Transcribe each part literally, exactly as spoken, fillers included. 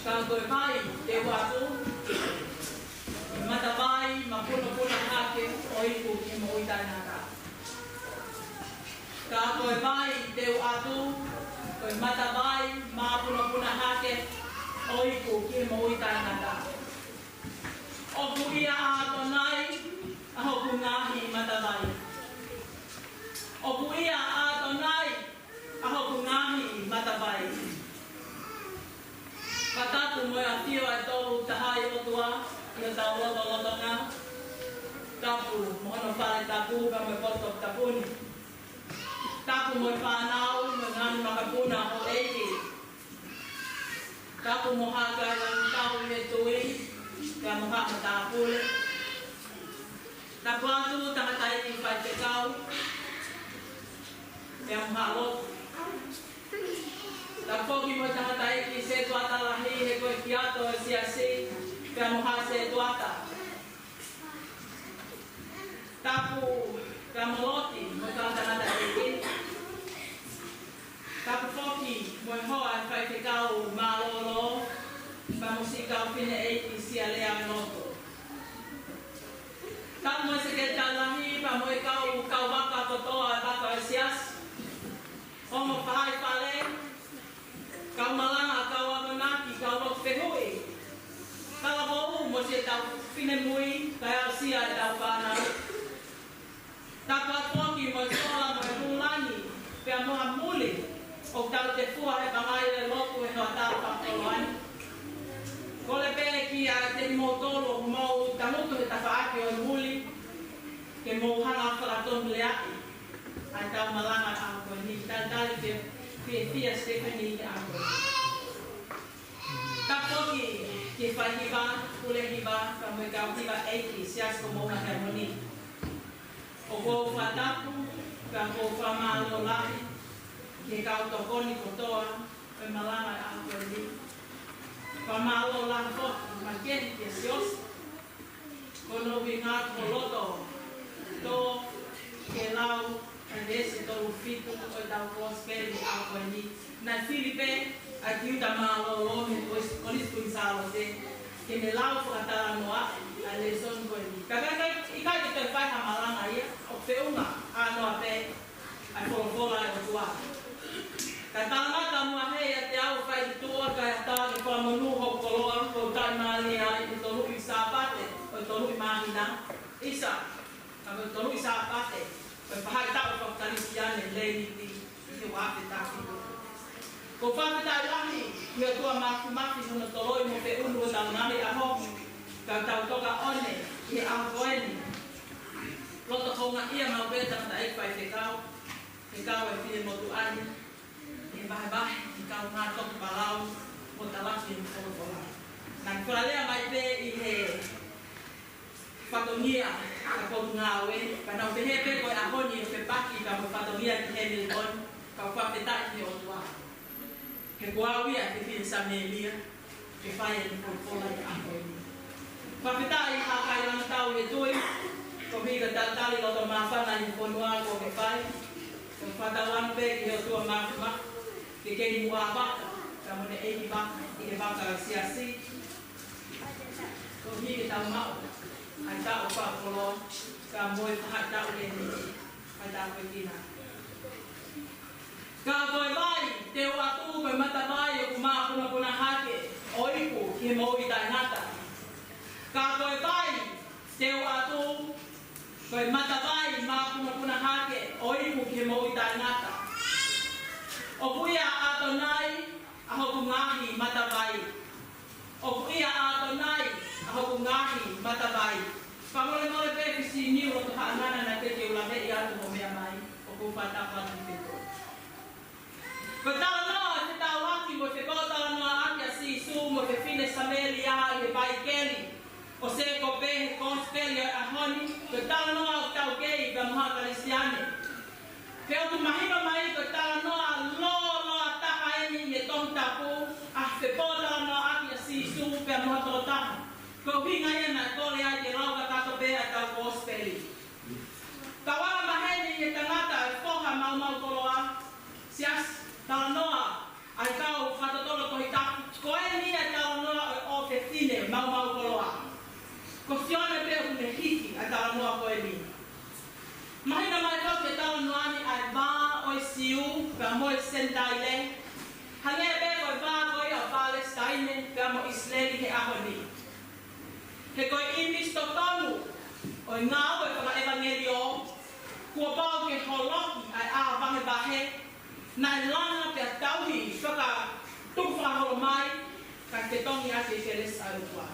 Ka ko e vai te u ʻatu, ko e matavai māpunopuna hake ʻo iku ki he moʻui taʻengata. Ka ko e vai te u ʻatu, ko e matavai māpunopuna hake ʻo iku ki he moʻui taʻengata. ʻOku ʻia ʻAtonai ʻa hoku ngaahi matavai. ʻOku ʻia ʻAtonai ʻa hoku ngaahi matavai. Fakatapu mo e ʻafio ʻa e Tolu Tahaʻi ʻOtua ʻi hotau lotolotonga. Tapu mo hono fale tapu pea mo e poto tapu ni. Tapu mo e fānau mo e ngaahi makapuna ʻo e ʻEiki. Tapu mo Haʻa Kailangitau ʻi he tui, pea mo Haʻa Matāpule. Tapu atu Tangataʻeiki Faifekau, pea mo Haʻa Lotu. Tapu foki mo Tangataʻeiki Setuata Lahi he ko e kiato ʻo e siasi, pea mo Haʻa Setuata. Tapu pea mo Loti mo e kau tangataʻeiki. Tapu foki mo e hoa ʻo e faifekau mālōlō, pea mo siʻi kau fineʻeiki Sialea Noto. Tapu mo e sekelitali lahi, pea mo e kau, kau vaka kotoa ʻo e vaka ʻo e siasi. Ongo faʻahi fale, kau malanga, kau akonaki, kau lotu fehuʻi. Talavou mo siʻetau finemui, kae ʻumaʻā ʻetau fānau. Tapu atu foki mo e sola mo e lūlangi, pea mo ha muli ʻoku tau tefua he pangai ʻo e lotu he hoʻatā fakakoloa ni. Kole pē kiate kimoutolu ʻoku mou tangutu he tafaʻaki ʻo e muli, ke mou hanga ʻo fakatonuleaʻi ʻa ʻetau malanga ʻaho ko eni. Talitali fiefia Stephanie ʻaho ko eni. Tapu foki ki he faihiva, pule hiva, pea mo e kau hiva ʻeiki, siasi ko Moʻunga Heamoni. ʻOku ou fakatapu, pea ʻoku ou fakamālō lahi ki he kau tokoni kotoa ʻo e malanga ʻaho ko eni. Fakamālō lahi foki makehe kia Siaosi. Ko hono ʻuhinga ko e loto tō ke lau ʻa e veesi tolu fitu ʻo ʻetau kosipeli ʻaho ko eni. Naʻe fili pē ʻa e tiuta mālōlō mei he Kolisi, Kolisi Kuini Sālote ke ne lau fakatalanoa ʻa e lēsoni ko eni. Ka ʻikai, ʻikai ke toe fai ha malanga ia, ʻoku feʻunga ʻānoa pē ʻa e folofola ʻa e ʻOtua. Kae talangata muʻa ʻiate au ʻo fai ki tuʻa, kae ʻatā ke fakamonū hoku koloa, ko e taʻimālie ʻi he toluʻi Sāpate ʻo e toluʻi māhina, ʻisa, ka ko e toluʻi Sāpate ʻo e faʻahitaʻu faka-Kalisitiane Lēniti ʻi he ua afe taha fitu. ʻOku ou fakafetaʻi lahi ki he ʻOtua Māfimafi hono toloi mo feʻunu hotau ngaahi ʻaho, ka tau toka ʻone ʻi he ʻaho ko eni. Loto houngaʻia maʻu pē Tangataʻeiki Faifekau, he kau ʻa e finemotuʻa ni, he vahevahe, he kaungā toki palau, mo talaki e folofola. Naʻe fakalea mai pē ʻi he fatongia ʻa e Potungāue, ka naʻa ku pehē pē ko e ʻaho ni ʻe fepaki pea mo e fatongia ki Hamilton, ka ʻoku fakafetaʻi ki he ʻOtua. He ko au ia ʻa e fefine Samēlia, ke fai ʻa e folofola ʻi he ʻaho ni. Fakafetaʻi Haʻa Kailangitau ʻi he tui, koeʻuhi ko e talitali loto māfana ʻi he fonua kuo ke fai. Ko e fakatauange pē ki he ʻOtua Māfimafi, ke ke muʻa vaka, ka mo ne ʻeiki vaka, ʻi he vaka ʻo e siasi. Koeʻuhi ke tau maʻu ʻa e taʻu fakakoloa, ka mo e faʻahitaʻu lēniti, ʻa e taʻu ko ē ki ai. Ka ko e vai te u ʻatu, ko e matavai ʻoku māpunopuna hake ʻo iku ki he moʻui taʻengata. Ka ko e vai te u ʻatu, ko e matavai māpunopuna hake ʻo iku ki he moʻui taʻengata. ʻOku ʻia ʻAtonai ʻa hoku ngaahi matavai. ʻOku ʻia ʻAtonai ʻa hoku ngaahi matavai. Fakamolemole pē Fisi Niu, loto haʻangana naʻe teʻeki ke u laveʻi atu hoʻo meʻa mai, ʻoku ou fakatapu atu ki he ʻOtua. Ko e talanoa ʻo e fetauʻaki mo e fepōtalanoaʻaki ʻa Sīsū mo e fefine Samēlia ʻi he vai keli ʻo Sēkope he kosipeli ʻo e ʻaho ni, ko e talanoa ʻoku taukei pea mo haʻa Kalisitiane. Pea ʻoku mahino mai ko e talanoa lōloa taha eni ʻi he Tohi Tapu, ʻa e fepōtalanoaʻaki ʻa Sīsū pea mo ha tokotaha. Ko e ʻuhinga ia naʻe kole ai ke lau kakato pē ʻa ʻetau kosipeli. Ka ʻoku ala maheni ʻi he tangata ʻa e foha maumau koloa, siasi, talanoa ʻa e kau fakatotolo Tohi Tapu. Ko eni ʻa e talanoa maumau koloa. Ko Sione pē ʻoku ne hiki ʻa e talanoa ko eni. Mahino mai foki ʻe he talanoa ni ʻa e vā ʻo e Siu pea mo e Senitaile. Hangē pē ko e vā ko ia ʻo Palesitaine pea mo ʻIsileli he ʻaho ni. He ko e ʻīmisi totonu ʻo e ngāue fakaʻevangeliō, kuo pau ke holoki ʻa e ʻā vahevahe naʻe langa pea tauhi fakatukufakaholo mai, kae fetongi ʻaki e kelesi ʻa e ʻOtua.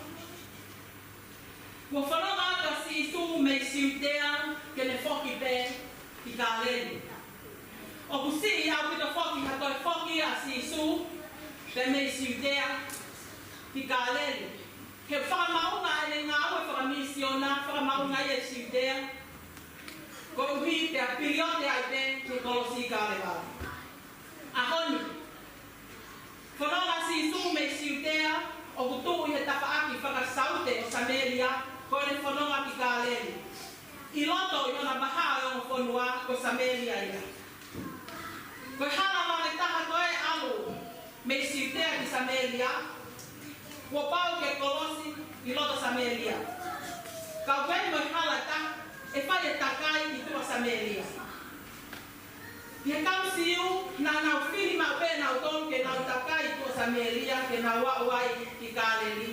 Kuo fononga atu ʻa Sīsū mei Siutea ke ne foki pē ki Kāleli. ʻOku siʻi ʻaupito foki ha toe foki ʻa Sīsū pē mei Siutea ki Kāleli. He fakamaʻunga ʻene ngāue fakamisiona, fakamaʻunga ia ʻi Siutea, koeʻuhi pea piliote ai pē ki he kolosi Kalevale. ʻAho ni, fononga ʻa Sīsū mei Siutea, ʻoku tuʻu ʻi he tafaʻaki fakasaute ʻo Samēlia, ko ʻene fononga ki Kāleli. ʻI loto ʻi hona vahaʻa ʻo e ongo fonua, ko Samēlia ia. Ko e hala vave taha ko ē ʻalu mei Siutea ki Samēlia, kuo pau ke kolosi ʻi loto Samēlia. Ka ʻoku ʻi ai mo e hala ʻe taha ʻe fai e takai ʻi tuʻa Samēlia. ʻI he kau Siu, naʻa nau fili maʻu pē nautolu ke nau takai ʻi tuʻa Samēlia, ke nau aʻu ai ki Kāleli.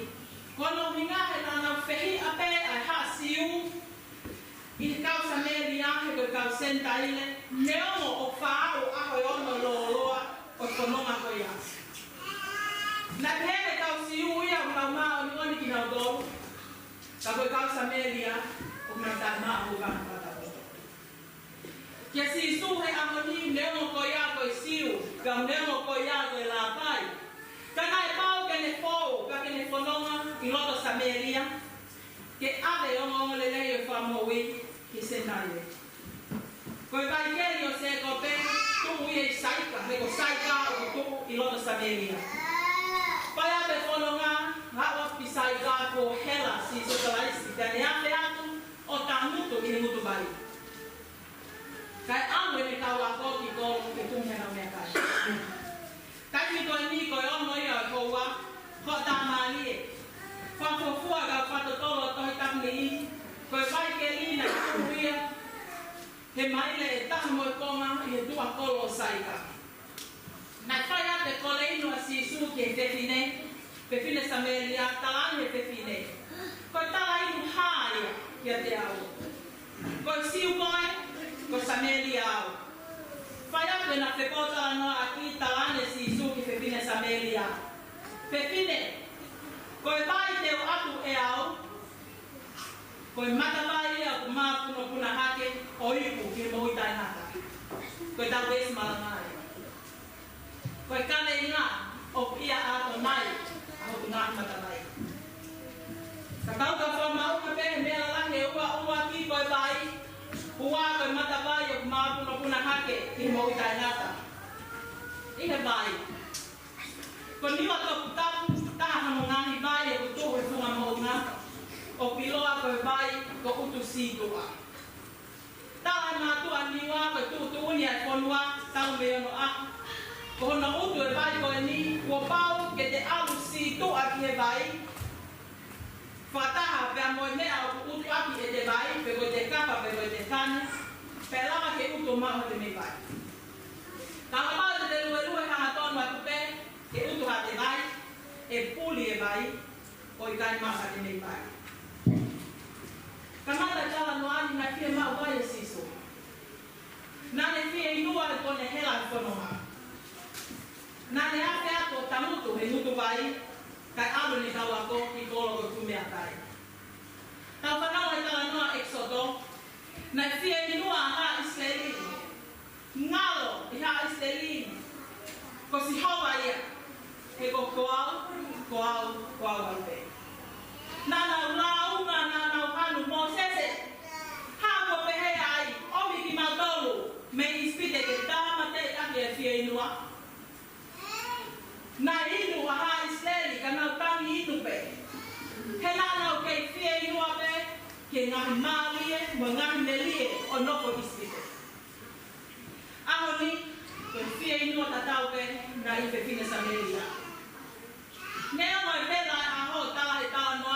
Ko hono ʻuhinga he naʻa nau fehiʻa pē ʻa e haʻa Siu ʻi he kau Samēlia, he ko e kau Senitaile, neongo ʻoku faʻa ʻaho ʻe ono lōloa ʻo e fononga ko ia. Naʻe pehē ʻe he kau Siu ia ʻoku nau māʻoniʻoni kinautolu, ka ko e kau Samēlia ʻoku nau taʻemāʻopoʻopo fakataha. Kia Sīsū he ʻaho ni, neongo ko ia ko e Siu, ka neongo ko ia ko e Lāpai, ka naʻe pau ke ne fou, ka ke ne fononga ʻi loto Samēlia, ke ʻave e ongoongolelei ʻo e Fakamoʻui ki Senitaile. Ko e vaikeli ʻo Sēkope, tuʻu ia ʻi Saika, he ko Saika ʻoku tuʻu ʻi loto Samēlia. Fai atu e fononga, aʻu atu ki Saika kuo hela ʻa Sīsū Kalaisi, pea ne afe atu ʻo tangutu ʻi he ngutu vai. Kae ʻalu ʻene kau ako ki kolo ke kumi haʻanau meʻakai. Taimi ko eni ko e ono ia ʻo e houa, hoʻatā mālie. Fakafuofua e kau fakatotolo ʻo e Tohi Tapu ni, ko e vaikeli naʻe tuʻu ia he maile ʻe taha mo e konga ʻi he tuʻa kolo ʻo Saika. Naʻe fai atu e kole inu ʻa Sīsū ki he fefine, fefine Samēlia, talaange ʻe he fefine, ko e tala inu hā ia kiate au? Ko e Siu koe, ko e Samēlia au. Fai atu ʻena fepōtalanoaʻaki, talaange ʻe Sīsū ki he fefine Samēlia, fefine, ko e vai te u ʻatu ʻe au, ko e matavai ia ʻoku māpunopuna hake ʻo iku ki he moʻui taʻengata. Ko ʻetau veesi malanga ia. Ko e kaveinga, ʻoku ʻiate koe ʻa hoku ngaahi matavai. Ka tau ka fakamaʻunga pē he meʻa lalahi ʻe ua, ʻuluaki ko e vai, ua ko e matavai ʻoku māpunopuna hake ki he moʻui taʻengata. ʻI he vai. Ko Niua Toputapu, taha hono ngaahi vai ʻoku tuʻu he funga moʻunga, ʻoku ʻiloa ko e vai ko ʻUtu Sītuʻa. Tala ʻe he mātuʻa Niua ko e tuʻutuʻuni ʻa e fonua talu mei onoʻaho, ko hono ʻutu e vai ko eni, kuo pau ke te ʻalu sītuʻa ki he vai, fakataha pea mo e meʻa ʻoku ʻutu ʻaki ʻe te vai, pe ko e te kapa, pe ko e te kane, pea lava ke ʻutu ʻo maʻu haʻate meʻi vai. Ka kapau te te luelue hangatonu atu pē ke ʻutu haʻate vai, ʻe puli e vai, ʻo ʻikai maʻu haʻate meʻi vai. Kamata e talanoa ni, naʻe fiemaʻu vai ʻe Sīsū. Naʻa ne fieinua he kuo ne hela he fononga. Naʻa ne afe atu ʻo tangutu he ngutu vai, kae ʻalu ʻene kau ako ki kolo ko e kumi meʻakai. Tau fanongo he talanoa ʻEkisoto, naʻe fieinua ʻa haʻa ʻIsileli. Ngalo ʻi haʻa ʻIsileli, ko Sihova ia, he ko, ko au, ko au, ko au au pē. Naʻa nau lāunga, naʻa nau hanu, Mōsese, hā kuo pehē ai, ʻomi kimautolu mei ʻIsipite ke tāmateʻi ʻaki e fieinua. Naʻe inu ʻa haʻa ʻIsileli, ka nau tangi inu pē. He naʻa nau kei fieinua pē ki he ngaahi mālie mo e ngaahi melie ʻo e nofo ʻi ʻIsipite. ʻAho ni, ko e fieinua tatau pē naʻe ʻi he fefine Samēlia. Neongo e vela e ʻaho, tala he talanoa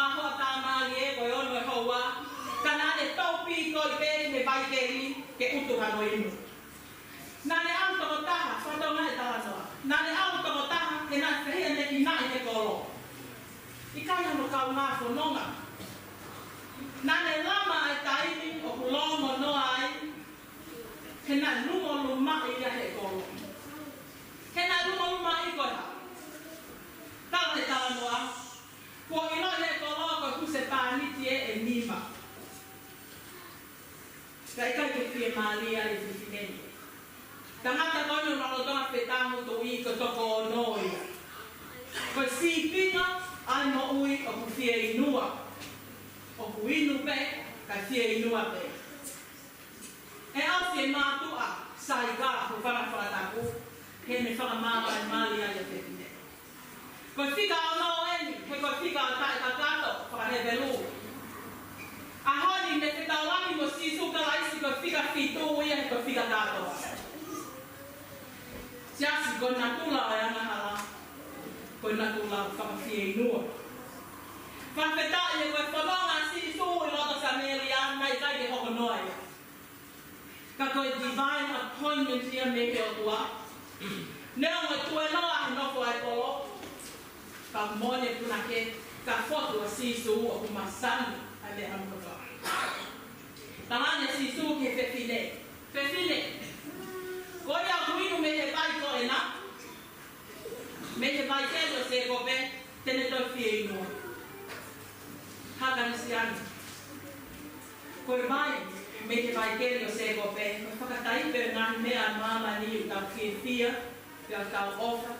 ko i pē ki he vaikeli ke ʻutu hano inu. Naʻa ne ʻalu tokotaha, fakatonga e talanoa. Naʻa ne ʻalu tokotaha, he naʻe fehiʻanekinaʻi he kolo. ʻIkai hano kaungā fononga. Naʻa ne lama e taimi ʻoku longo noa ai, he naʻe lumolumaʻi ia he kolo. He naʻe lumolumaʻi ko e hā? Tala he talanoa, kuo ʻiloʻi he kolo ko e husepāniti ʻe nima. Ka ʻikai ke fiemālie ai e fefine ni. Tangata ko eni ʻoku na lolotonga fetangutuʻi ko e toko ono ia. Ko e sīpinga ʻa e moʻui ʻoku fieinua. ʻOku inu pē, kae fieinua pē. ʻE ʻosi e mātuʻa, sai ka, ko fana fakatapu, he ne fakamāmālie ai e fefine. Ko e fika ono eni, he ko e fika ʻo e taʻekakato, faka-Hepelū. ʻAho ni ne fetaulaki mo Sīsū Kalaisi ko e fika fitu ia, he ko e fika kātoa. Siasi, ko e natula ʻo e angahala, ko e natula fakafieinua. Fakafetaʻi he ko e fononga ʻa Sīsū ʻi loto Samēlia, naʻe ʻikai ke hoko noa ia. Ka ko e divine appointment ia mei he ʻOtua. Neongo e tuenoa he nofo ʻa e kolo, ka moʻoni e punake, ka fotu ʻa Sīsū ʻoku masani ʻa e meʻa kotoa. Talaange ʻe Sīsū ki he fefine, fefine, ko ia ʻoku inu mei he vai ko ena, mei he vaikeli ʻo Sēkope, te ne toe fieinua. Hā Kalisiano. Ko e vai mei he vaikeli ʻo Sēkope, ko e fakataipe ʻo e ngaahi meʻa ʻa māmani ʻoku tau fiefia, pea tau ʻofa.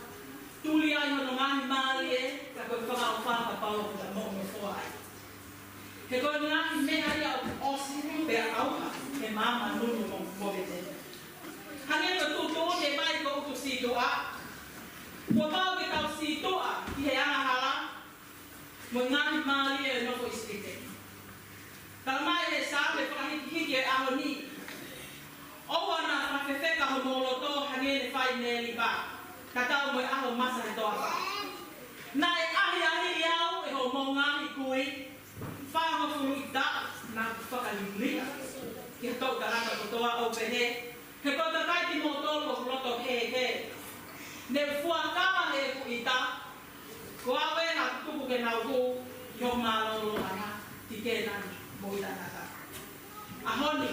Tuli ai hono ngaahi mālie, ka ko e fakaʻofa kapau ʻoku ta moʻunofoa ai. He ko e ngaahi meʻa ia ʻoku ʻosi pea ʻauha he maama nunu mo, mo vetena. Hangē ko e tuʻutuʻuni e vai ko e ʻutu sītuʻa. Kuo pau ke tau sītuʻa ki he angahala mo e ngaahi mālie ʻo e nofo ʻi ʻIsipite. Talamai ʻe he Saame fakahikihiki ʻo e ʻaho ni, ʻoua naʻa fakafefeka homou loto hangē ne fai ʻe Melipa, tatau mo e ʻaho ʻo Masa he toafa. Naʻe ʻahiʻahiʻi au ʻe hoʻomou ngaahi kui, fāngofulu ʻi taʻu naʻa ku fakaliliʻa ki he toʻutangata kotoa ʻo pehē, he ko e kakai kimoutolu ʻoku loto hēhē. Ne u fuakava heʻeku ʻita, ko au ē naʻa ku tuku ke nau hū ʻi hoku mālōlōʻanga ki Kēnani moʻui taʻengata. ʻAho ni,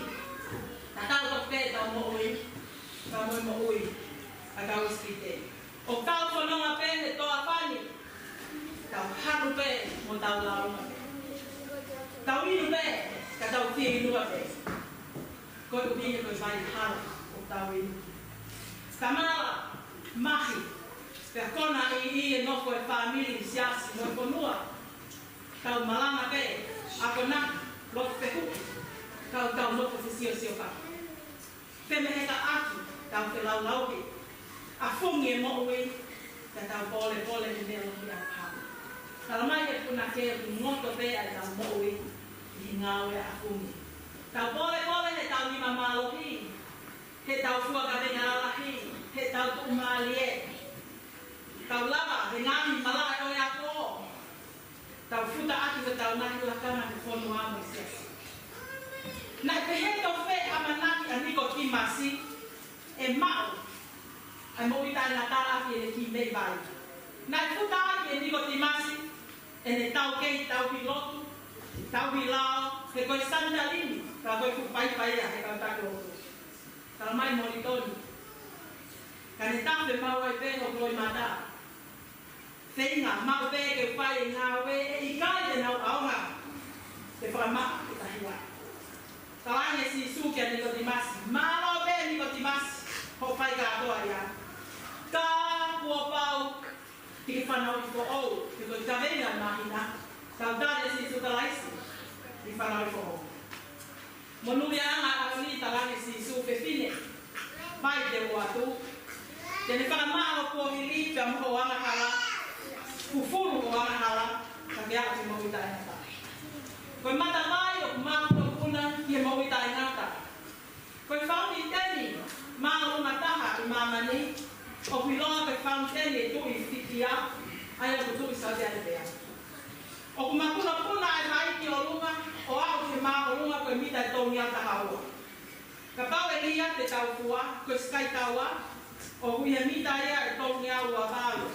tatau tofu pē ʻetau moʻui, ka mo e moʻui ʻa e kau ʻIsipite. ʻOku tau fononga pē he toafa ni, tau hanu pē mo tau lāunga pē. Tau inu pē, ka tau fieinua pē. Koeʻuhi he ko e vai hala ʻoku tau inu. Tamala, mahi, pea kona ʻi, ʻi he nofo e fāmili, siasi mo e fonua. Tau malanga pē, akonaki, lotu fehuʻi, tau, tau nofo fesiosiofaki. Femehekaʻaki, tau felaulauhi, ʻafungi e moʻui, ka tau pōlepole he meʻa lohi ʻa e pau. Talamai ʻe he punake ʻoku ngoto pē ʻa ʻetau moʻui ʻi he ngāue ʻafungi. Tau pōlepole heʻetau nima mālohi, heʻetau fua kavenga lalahi, heʻetau tuʻumālie. Tau lava he ngaahi malaʻe ʻo e ako. Tau futa ʻaki hotau ngaahi lakanga he fonua mo e siasi. Naʻe pehē tofu ʻa e ʻamanaki ʻa Nikotīmasi ʻe maʻu ʻa e moʻui taʻengata ʻaki ʻene kiʻi meʻi vai. Naʻe futa ʻaki ʻe Nikotīmasi ʻene taukei tauhi lotu, tauhi lao, he ko e Sanitalimi, ka ko e fuʻu paipai ia he kau taki lotu. Talamai ʻe Molitoni, ka ne tafe maʻu ai pē hoku loʻimata. Feinga maʻu pē ke fai e ngāue ʻe ʻikai te nau ʻaonga ke fakamaʻa e tahi laʻi. Talaange ʻe Sīsū kia Nikotīmasi, mālō pē Nikotīmasi, hoʻo fai kātoa ia. Ka kuo pau ke ke fanauʻi foʻou, he ko e kavenga māhina, tau tali ʻa Sīsū Kalaisi, ke fanauʻi foʻou. Monūʻiaʻanga ʻaho ni, talaange ʻe Sīsū, fefine, mai te u ʻoatu. Te ne fakamaʻa ho kuohili pea mo hoʻo angahala, fufulu hoʻo angahala, ka ke aʻu ki he moʻui taʻengata. Ko e matavai ʻoku mākunakuna ki he moʻui taʻengata. Ko e fauniteni māʻolunga taha ʻi māmani, ʻoku ʻiloa ko e fauniteni e Tuʻi Fitia, ʻa ia ʻoku tuʻi Saudi Arabia. ʻOku mapunopuna ʻa e vai ki ʻolunga, ʻo aʻu ki he māʻolunga ko e mita ʻe tolungeau taha ua. Kapau ʻe lia te tau fua, ko e Sky Tower, ʻoku ʻi he mita ia ʻe tolungeau ua valu.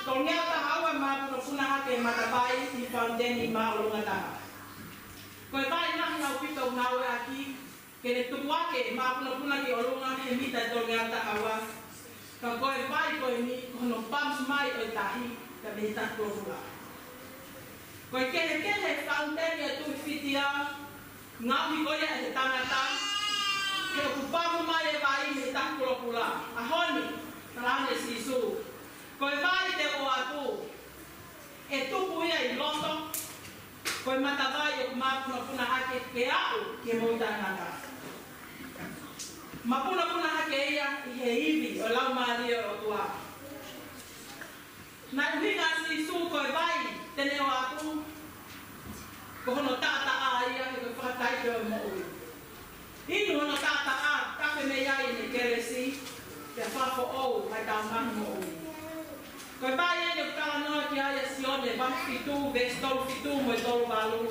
Tolungeau taha ua mapunopuna hake e matavai ʻi he fountain ʻi māʻolunga taha. Ko e vai lahi ʻaupito ngāueʻaki, ke ne tuku hake mapunopuna ki ʻolunga he mita ʻe tolungeau taha ua. Ka ko e vai ko eni, ko hono pamu mai ʻo e tahi, ka mei he Tahi Kulokula. Ko e kehekehe fountain ʻa e Tuʻi Whitiau, ngaohi ko ia ʻe he tangata, he ʻoku pamu mai e vai mei he Tahi Kulokula. ʻAho ni, talaange ʻe Sīsū, ko e vai te u ʻoatu, ʻe tuku ia ʻi loto, ko e matavai ʻoku mapunopuna hake ke aʻu ki he moʻui taʻengata. Mapunopuna hake ia ʻi he ivi ʻo e Laumālie ʻo e ʻOtua. Naʻe ʻuhinga ʻa Sīsū ko e vai te ne ʻoatu, ko hono taʻataʻa ia he ko e fakataipe ʻo e moʻui. Inu hono taʻataʻa, tafe mei ai ʻene kelesi, pea fakafoʻou ai ʻetau ngaahi moʻui. Ko e vai eni ʻoku talanoa ki ai ʻa Sione vahe fitu, veesi tolu fitu mo e tolu valu.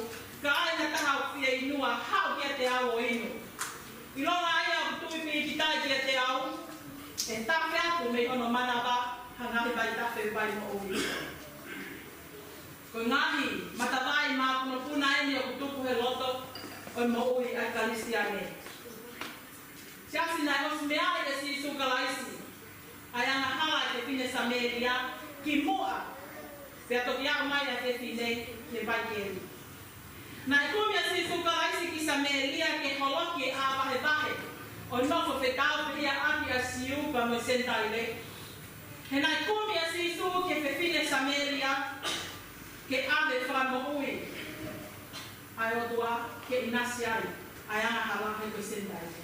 Ka ai ha taha ʻoku fieinua, haʻu kiate au ʻo inu. ʻIlonga ia ʻoku tui pīkitai kiate au, ʻe tafe atu mei hono manava ha ngaahi vaitafe vai moʻui. Ko e ngaahi matavai mapunopuna eni ʻoku tuku he loto ʻo e moʻui ʻa e Kalisitiane. Siasi, naʻe ʻosi meaʻi ʻe Sīsū Kalaisi ʻa e angahala ʻa e fefine Samēlia kimuʻa pea toki aʻu mai ʻa e fefine ki he vai keli. Naʻe kumi ʻa Sīsū Kalaisi ki Samēlia ke holoki e ʻā vahevahe ʻo e nofo fetaulaki ʻa e Siu pea mo e Senitaile. He naʻe kumi ʻa Sīsū ki he fefine Samēlia ke ʻave e fakamoʻui ʻa e ʻOtua ke ʻinasi ai ʻa e angahala he ko e Senitaile.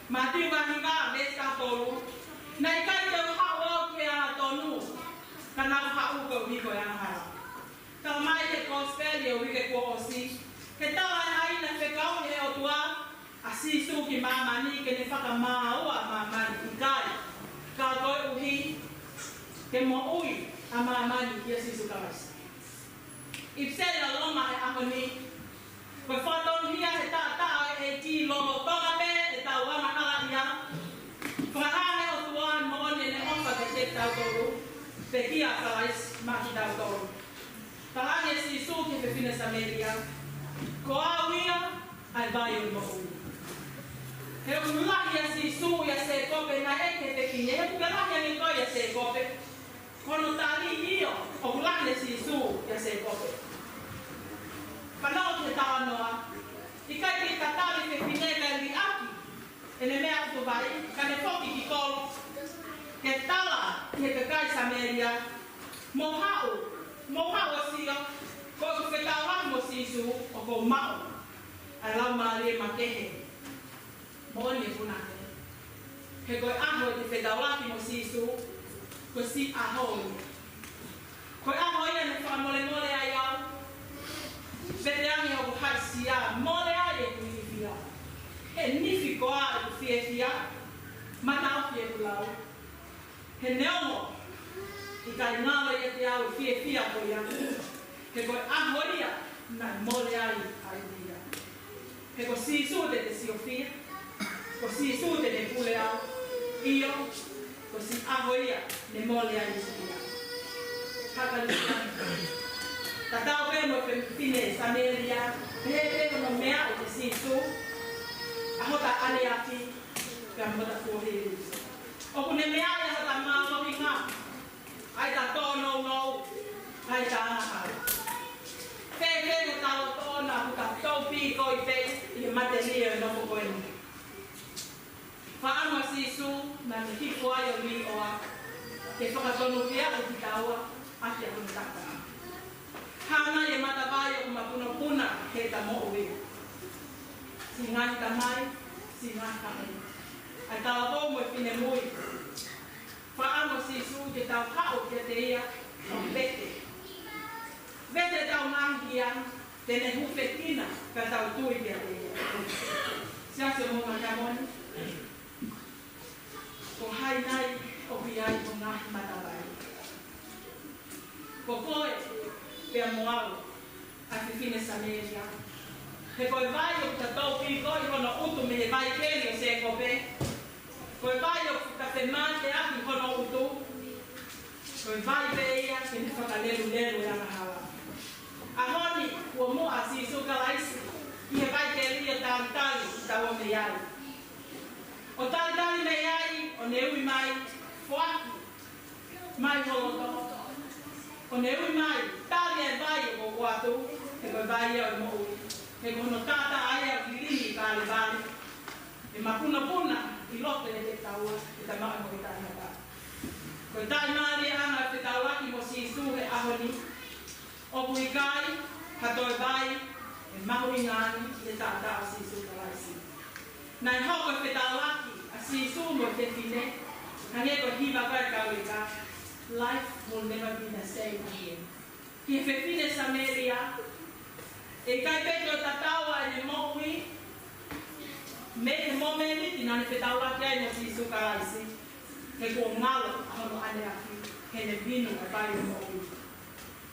Mātiu vahe hiva, veesi taha tolu. Naʻe ʻikai te u haʻu au ki he angatonu, ka naʻa ku haʻu koeʻuhi ko e angahala. Talamai ʻe he Kosipeli ʻo e uike kuo ʻosi, he tala ʻe he ʻaina fekauʻi ʻe he ʻOtua ʻa Sīsū ki māmani ke ne fakamāua ʻa māmani, ʻikai, ka koeʻuhi ke moʻui ʻa māmani ʻia Sīsū Kalaisi. ʻIpiseli ʻa Loma he ʻaho ni, ko e fakatonuhia he taʻataʻa ʻo e ʻEiki lolotonga pē ʻetau angahala ia, fakahā ʻe he ʻOtua e moʻoni ʻene ʻofa kiate kitautolu, pekia ʻa Kalaisi maʻa kitautolu. Talaange ʻe Sīsū ki he fefine Samēlia, ko au ia ʻa e vai ʻo e moʻui. He ʻoku lahi ʻa Sīsū ʻia Sēkope, naʻe ʻeke ʻe he fefine, he ʻoku ke lahi ange koe ʻia Sēkope? Ko hono tali, ʻio, ʻoku lahi ʻa Sīsū ʻia Sēkope. Fanongo ki he talanoa, ʻikai ke tatali e fefine kae liʻaki ʻene meʻa ʻutu vai, ka ne foki ki kolo ke tala ki he kakai Samēlia, mou haʻu, mou haʻu ʻo sio, ko ʻeku fetaulaki mo Sīsū, ʻoku ou maʻu ʻa e laumālie makehe. Moʻoni e punake. He ko e ʻaho ʻete fetaulaki mo Sīsū, ko e siʻi ʻaho ia. Ko e ʻaho ia ne fakamolemole ai au, vete ange hoku haʻisia, mole ai ʻeku ilifia. He nifi koā ʻeku fiefia, mataʻofi ʻeku lau. He neongo ʻikai ngalo ʻiate au e fiefia ko ia, he ko e ʻaho ia naʻe mole ai ʻa e ilifia. He ko Sīsū te te siofia, ko Sīsū te ne pule au, ʻio, ko e siʻi ʻaho ia ne mole ai e ilifia. Haka lisi. Tatau pē mo e fefine Samēlia, he pē ko hono meʻa ʻo Sīsū, ʻa hota aleafi, pea mo hota kuohili. ʻOku ne meʻa ʻi hota mālohinga, ʻa ʻeta tōnounou, ʻa ʻeta angahala. Fēfē hota loto ʻona, hota tōpī ko i pē ʻi he matelie ʻo e nofo ko eni. Fakaʻamu ʻa Sīsū, naʻa ne hifo ai ʻo liʻoa, ke fakatonuhia ʻo kitaua, ʻaki ʻa hono taʻataʻa. Hā nai e matavai ʻoku mapunopuna heʻeta moʻui. Siʻi ngaahi tamai, siʻi ngaahi faʻē. ʻA e talavou mo e finemui. Fakaʻamu ʻa Sīsū ke tau haʻu kiate ia ʻo vete. Vete ʻetau ngaahi hia, te ne hūfekina ka tau tui kiate ia. Siasi ʻo Moʻunga Heamoni. Ko hai nai ʻoku ʻi ai hoʻo ngaahi matavai? Ko koe pea mo au ʻa e fefine Samēlia. He ko e vai ʻoku ta tōpikoʻi hono ʻutu mei he vai keli ʻo Sēkope. Ko e vai ʻoku ta femāteʻaki hono ʻutu. Ko e vai pē ia ke ne fakalelulelu e angahala. ʻAho ni, kuo muʻa ʻa Sīsū Kalaisi ʻi he vai keli ʻo talitali kitaua mei ai. ʻO talitali mei ai, ʻo ne ui mai, foaki mai ho loto. ʻO ne ui mai, tali e vai ʻoku ʻoatu, he ko e vai ia ʻo e moʻui. He ko hono taʻataʻa ia ʻoku lilini ʻi Kalevale. ʻE mapunopuna ʻi loto ʻiate kitaua, ʻe tamaʻa mo e taʻengata. Ko e taʻimālie ʻanga e fetaulaki mo Sīsū he ʻaho ni, ʻoku ʻikai ha toe vai ʻe mahuʻinga ange ʻi he taʻataʻa ʻo Sīsū Kalaisi. Naʻe hoko e fetaulaki ʻa Sīsū mo e fefine, hangē ko e hiva ko ē ʻa e kau ika, life will never be the same again. Ki he fefine Samēlia, ʻe ʻikai pē toe tatau ʻa ʻene moʻui mei he mōmeniti naʻa ne fetaulaki ai mo Sīsū Kalaisi, he kuo ngalo ʻa hono ʻaneafi, heʻene inu ʻa e vai ʻo e moʻui.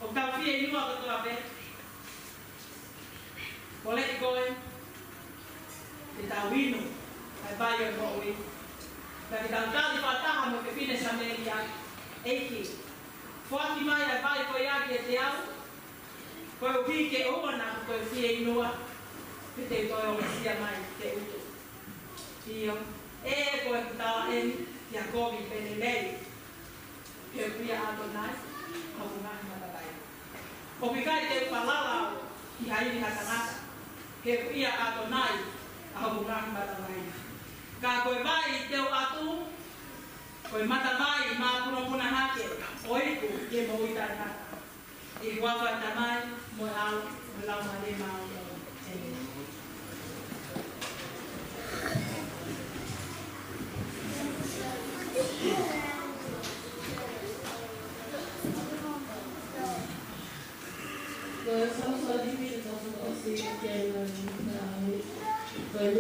ʻOku tau fieinua kotoa pē, ko e leʻo ko ē, ke tau inu ʻa e vai ʻo e moʻui. Naʻa ke tau tali fakataha mo e fefine Samēlia, ʻEiki, foaki mai ʻa e vai ko ia kiate au, koeʻuhi ke ʻoua naʻa ku toe fieinua, pe te u toe ongosia mai ke u ʻutu. ʻIo, ʻe ko e kutala eni, ʻia kovi pē lelei. He ʻoku ʻia ʻAtonai ʻa hoku ngaahi matavai. ʻOku ʻikai te u falala au ki ha ivi ʻa ha tangata. He ʻoku ʻia ʻAtonai ʻa hoku ngaahi matavai. Ka ko e vai te u ʻatu, ko e matavai mapunopuna hake, ʻo iku ki he moʻui taʻengata. ʻI he huafa ʻo e Tamai, mo e ʻAlo, mo e Laumālie Māʻoniʻoni. ʻĒmeni.